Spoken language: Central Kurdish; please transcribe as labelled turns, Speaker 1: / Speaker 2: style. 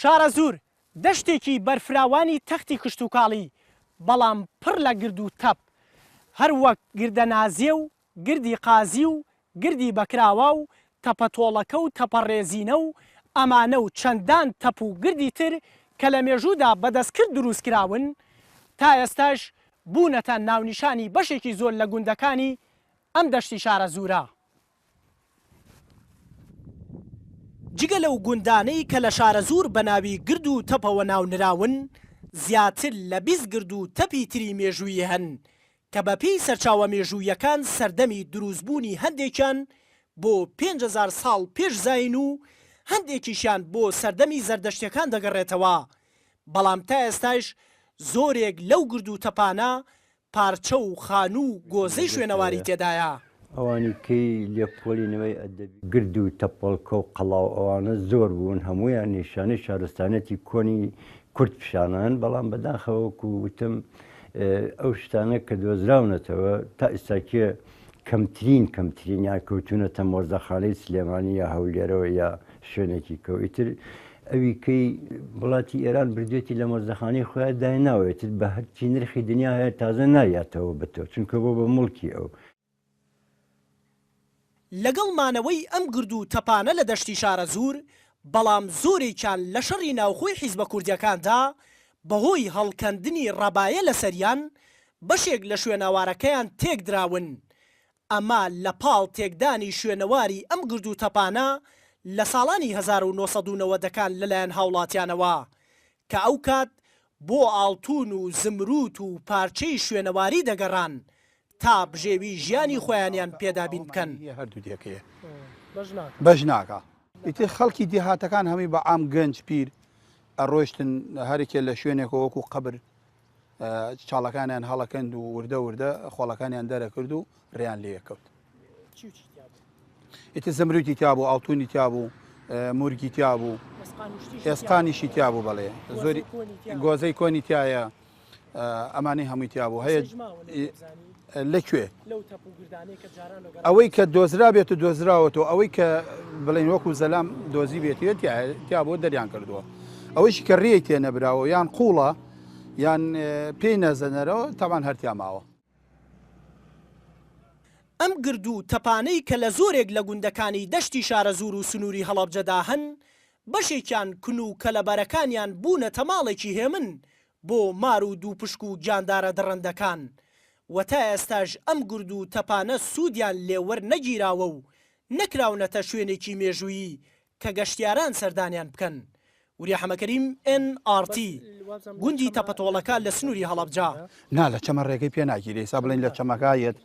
Speaker 1: شارەزوور، دەشتێکی بەرفراوانی تەختی کشتوکاڵی، بەڵام پڕ لە گرد و تەپ، هەر وەک گردە نازێ و گردی قازی و گردی بەکراوا و تەپە تۆڵەکە و تەپە ڕێزینە و ئەمانە و چەندان تەپ و گردی تر کە لە مێژوودا بە دەستکرد دروست کراون، تا ئێستاش بوونەتە ناونیشانی بەشێکی زۆر لە گوندەکانی ئەم دەشتی شارەزوورە. جگە لەو گوندانەی کە لە شارەزوور بە ناوی گرد و تەپەوە ناونراون، زیاتر لە 20 گرد و تەپی تری مێژوویی هەن کە بە پێی سەرچاوە مێژووییەکان سەردەمی دروستبوونی هەندێکیان بۆ 5000 ساڵ پێش زایین و هەندێکیشیان بۆ سەردەمی زەردەشتیەکان دەگەڕێتەوە، بەڵام تا ئێستاش زۆرێک لەو گرد و تەپانە پارچە و خانوو و گۆزەی شوێنەواری تێدایە.
Speaker 2: ئەوانی کەی لێکۆڵینەوەی ئەدەبی گرد و تەپۆڵکە و قەڵا و ئەوانە زۆر بوون هەموویان نیشانەی شارستانیەتی کۆنی کورد پیشانان بەڵام بەداخەوە وەکو وتم ئەو شتانە کە دۆزراونەتەوە تا ئیستاکێ کەمترین کەمترینیان کەوتونەتە مۆزەخانەی سلێمانی یا هەولێرەوە یا شوێنێکی کەو ئیتر ئەوی کەی وڵاتی ئێران بردوێتی لە مۆزەخانەی خۆیان دایناوە ئیتر بە هەرچی نرخی دنیا هەیە تازە نایاتەوە بە تۆ چونکە بۆ بە موڵکی ئەو.
Speaker 1: لەگەڵ مانەوەی ئەم گرد و تەپانە لە دەشتی شارەزوور، بەڵام زۆرێکیان لە شەڕی ناوخۆی حیزبە کوردیەکاندا بەهۆی هەڵکەندنی ڕەبایە لەسەریان، بەشێک لە شوێنەوارەکەیان تێکدراون، ئەمە لە پاڵ تێکدانی شوێنەواری ئەم گرد و تەپانە لە ساڵانی 1990 ەکان لەلایەن هاوڵاتیانەوە کە ئەوکات بۆ ئاڵتون و زمروت و پارچەی شوێنەواری دەگەڕان تا بژێوی ژیانی خۆیانیان پێ دابین بکەن.
Speaker 3: بەش ناکا. ئیتر خەڵکی دێهاتەکان هەمووی بە عام گەنج پیر ئەڕۆیشتن هەرێکێ لە شوێنێکەوە وەکوو قەبر چاڵەکانیان هەڵەکەند و وردە وردە خۆڵەکانیان دەرەکرد و ڕێیان لێ کەوت. ئیتر زمروتی تیا بوو، ئاڵتونی تیا بوو، مورگی تیا بوو، ئێسقانیشی تیا بوو بەڵێ زۆری گۆزەی کۆنی تایە ئەمانەی هەمووی تیا بوو هەیە لە کوێ؟ ئەوەی کە دۆزرابێت و دۆزراوەتەوە ئەوەی کە بڵێن وەکو زەلام دۆزی بێتێت تیا بۆ دەریان کردووە ئەوەیشی کە ڕێی تێ نەبراوە یان قوڵە یان پێی نەزەنەرەوە تاوان هەرتیا ماوە.
Speaker 1: ئەم گرد و تەپانەی کە لە زۆرێک لە گوندەکانی دەشتی شارەزوور و سنووری هەڵەبجەدا هەن، بەشێکیان کون و کەلەبەرەکانیان بوونەتە ماڵێکی هێمن بۆ مار و دووپشک و گیاندارە دڕندەکان و تا ئێستاش ئەم گرد و تەپانە سوودیان لێ وەرنەگیراوە و نەکراونەتە شوێنێکی مێژوویی کە گەشتیاران سەردانیان بکەن. وریا حەمەکەریم، ئێن ئاڕ تی، گوندی تەپەتۆڵەکە لە سنووری هەڵەبجە.
Speaker 3: نا لە چەمە ڕێگەی پێ ناگیرێ ئیسا بڵێن لە چەمەکە یەت.